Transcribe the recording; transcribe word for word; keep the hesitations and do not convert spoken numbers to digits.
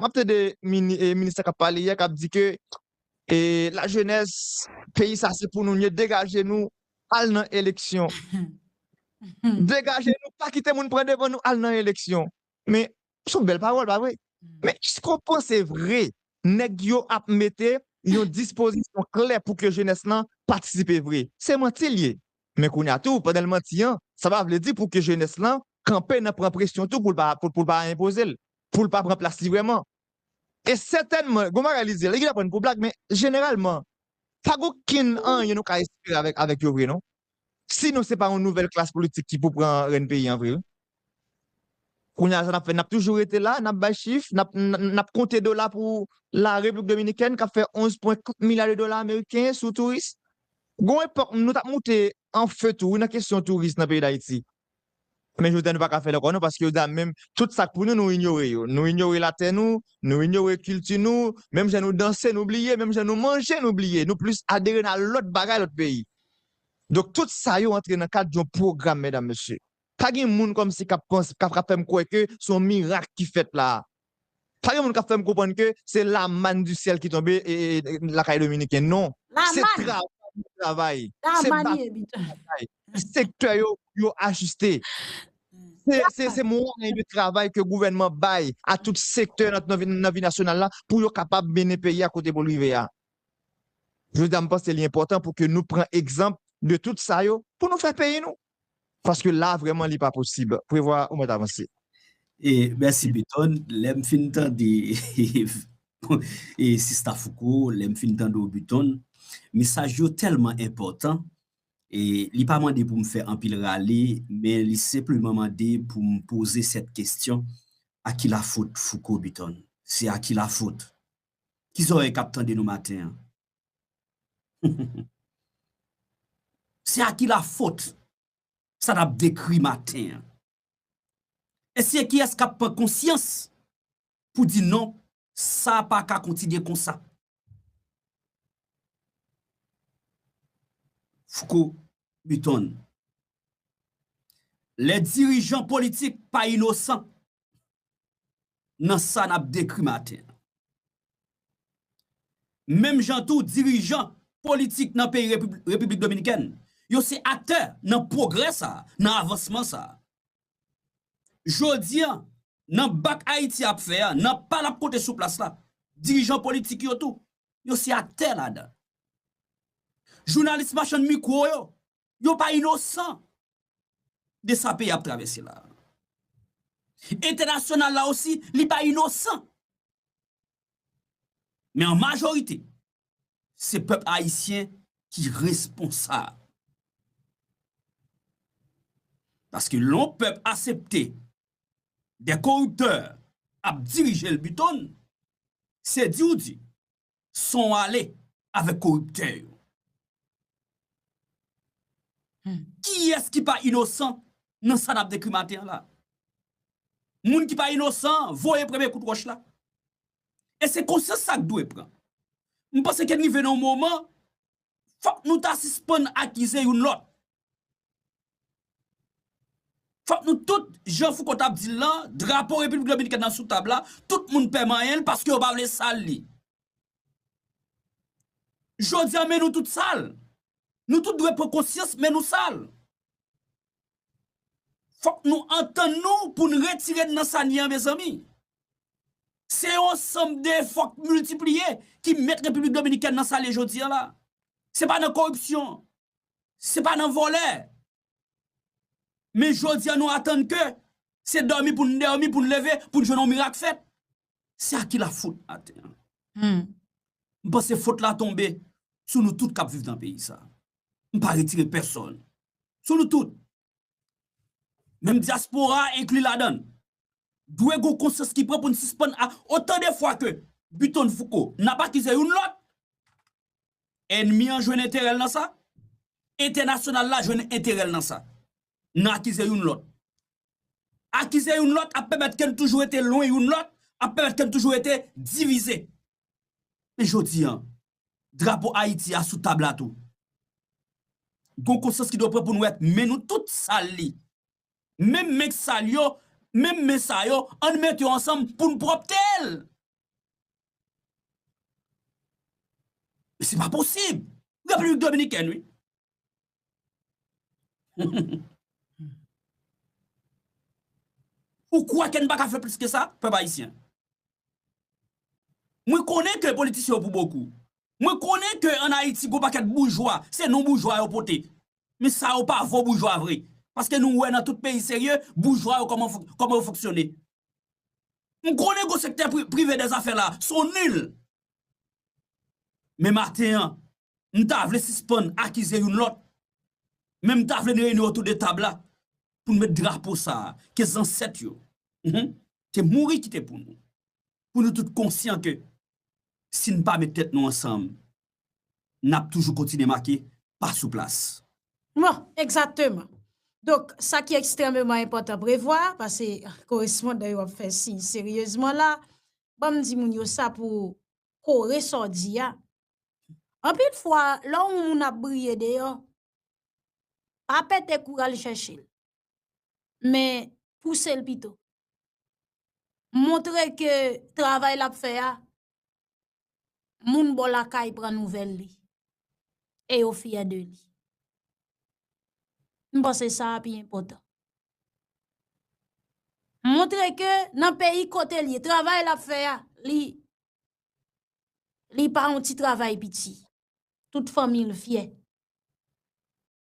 m ap tande mini, e, minis la k ap pale yè, k ap di ke, e, lajenès, peyi sa se pou nou, nou degaje nou, al nan eleksyon. Degaje nou, pa kite moun pran devan nou, al nan eleksyon. Men, se yon bèl pawòl, pa vre? Men èske w panse vre nèg yo ap mete yon dispozisyon klè pou ke jenès lan patisipe vre? Se manti l ye. Men kounye a tou, pandan l manti an, sa pa vle di pou ke jenès lan kanpe nan pran presyon tou pou l pa, pou, pou l pa enpoze l, pou l pa pran plas li vrèman. E sètènman, gon bagay li di, li gentan pran n pou blag, men jeneralman, pa gen okenn anyen nou ka espere avèk, avèk yo vre, non. Sinon, se pa yon nouvèl klas politik ki pou pran rèn peyi an vre, wi. Kounye a, sa n ap fè, n ap toujou rete la, n ap bay chif, n ap, n, n ap konte dola pou la Repiblik Dominikèn, k ap fè onz pwen kèk milya de dola ameriken sou touris. Gon epòk, nou t ap moute an fe tou, wi, nan kesyon touris nan peyi Dayiti. Men jodi a, nou pa ka fè l ankò, non, paske yo di a menm, tout sa k pou nou, nou inyore yo. Nou inyore latè nou, nou inyore kilti nou, menm jan nou danse, nou bliye, menm jan nou manje, nou bliye. Nou plis adere nan lòt bagay, lòt peyi. Donk, tout sa yo antre nan kad yon pwogram, medam, mesye. Pa gen moun kòmsi k ap panse, k ap, k ap fè m kwè ke se yon mirak ki fèt la. Pa gen moun k ap fè m konprann ke se la manne du ciel ki tonbe, e, e, e, lakay dominiken. Non. Se travay yo travay. Se batay yo batay. Sektè yo, yo ajiste. Se, se, se mwayen de travay ke gouvènman bay a tout sektè nan, nan vi, nan vi nasyonal la pou yo kapab mennen peyi a kote pou l rive a. Jodi a, m panse li enpòtan pou ke nou pran egzanp de tout sa yo pou nou fè peyi nou. Paske la, vrèman, li pa posib. Prevwa, ou mèt avanse. E, mèsi, Biton. Lè m fin tande, e, Sista Fouco, lè m fin tande w, Biton, mesaj yo tèlman enpòtan, e li pa mande pou m fè anpil rale, men li senpleman mande pou m poze sèt kesyon, à qui la faute, Fouco, Biton? Se à qui la faute? Ki zòrèy k ap tande nou maten an? Se à qui la faute? Sa n ap dekri maten an. E se kiyès k ap pran konsyans pou di non, sa pa ka kontinye konsa? Fouco, Biton, lè dirijan politik pa inosan nan sa n ap dekri maten an. Menm jan tou, dirijan politik nan peyi Repib-, Repiblik Dominikèn, yo se aktè nan pwogrè sa, nan avansman sa. Jodi a, nan bak Ayiti ap fè a, nan pa l ap konte sou plas la, dirijan politik yo tou, yo se aktè ladan. Jounalis machann mikwo yo, yo pa inosan de sa peyi ap travèse la. Entènasyonal la osi, li pa inosan. Men an majorite, se pèp ayisyen ki responsab. Paske lè yon pèp aksepte de koriptè ap dirije l, Biton, se di w di, san w ale avèk koriptè yo. Hmm. Kiyès ki pa inosan nan sa n ap dekri maten an la? Moun ki pa inosan, voye premye kout wòch la. E se konsyans sa k dwe pran. M panse ke n rive nan yon moman, fòk nou ta sispann akize youn lòt. Fòk nou tout, jan Fouco t ap di l lan, drapo Repiblik Dominikèn nan sou tab la, tout moun pè manyen l paske yo pa vle sal li. Jodi a, men nou tout sal. Nou tout dwe pran konsyans, men nou sal. Fòk nou antann nou pou n retire n nan sa n ye an, mezanmi. Se yon ansanm de efò k miltipliye ki met Repiblik Dominikèn nan sa l ye jodi a la. Se pa nan koripsyon. Se pa nan vòlè. Men jodi a, nou atann ke se dòmi pou n dòmi, pou n leve, pou n jwenn yon mirak fèt. Se à qui la faute maten an? Hmm. M panse fot la tonbe sou nou tout k ap viv nan peyi sa. M pa retire pèsonn. Sou nou tout. Menm dyaspora a enkli ladan l. Dwe gon konsyans ki pran pou n sispann a, otan de fwa ke Biton, Fouco, n ap akize youn lòt, ènmi an jwenn enterè l nan sa, entènasyonal la jwenn enterè l nan sa. N akize youn lòt. Akize youn lòt ap pèmèt ke n toujou rete lwen youn lòt, ap pèmèt ke n toujou rete divize. Men jodi a, drapo Ayiti a sou tab la tou. Gon konsyans ki dwe pran pou n wè men nou tout sal li. Menm men k sal yo, menm men sa yo, ann mete yo ansanm pou n pwòpte l. Se pa posib. Repiblik Dominikèn, wi. Ou kwè ke n pa ka fè plis ke sa, pèp ayisyen? Mwen konnen ke politisyen yo pou bokou. Mwen konnen ke ann Ayiti, gon pakèt boujwa, se non boujwa yo pote. Men sa yo pa vo boujwa vre. Paske nou wè nan tout peyi serye, boujwa yo kòman fon-, kòman yo fonksyone. M konnen gon sektè pri-, prive dèzafè la, se yon nil. Men maten an, m ta vle sispann akize youn lòt. Men m ta vle n reyini otou de tab la pou n met drapo sa a ke zansèt yo, mhm, te mouri kite pou nou. Pou nou tout konsyan ke si n pa met tèt nou ansanm, n ap toujou kontinye make pa sou plas. Bon, egzakteman. Donk, sa ki ekstrèmeman enpòtan prevwa, paske korespondan yo ap fè siy seryezman la, ban m di moun yo sa pou kore sa w di a. Anpil fwa, lè yon moun ap briye deyò, pa pete kouraj chèche l, men pouse l pito. Montre ke travay l ap fè a, moun bò lakay pran nouvèl li e yo fyè de li. M panse sa a pi enpòtan. Montre ke nan peyi kote l ye, travay l ap fè a, li, li pa yon ti travay piti. Tout fanmi l fyè.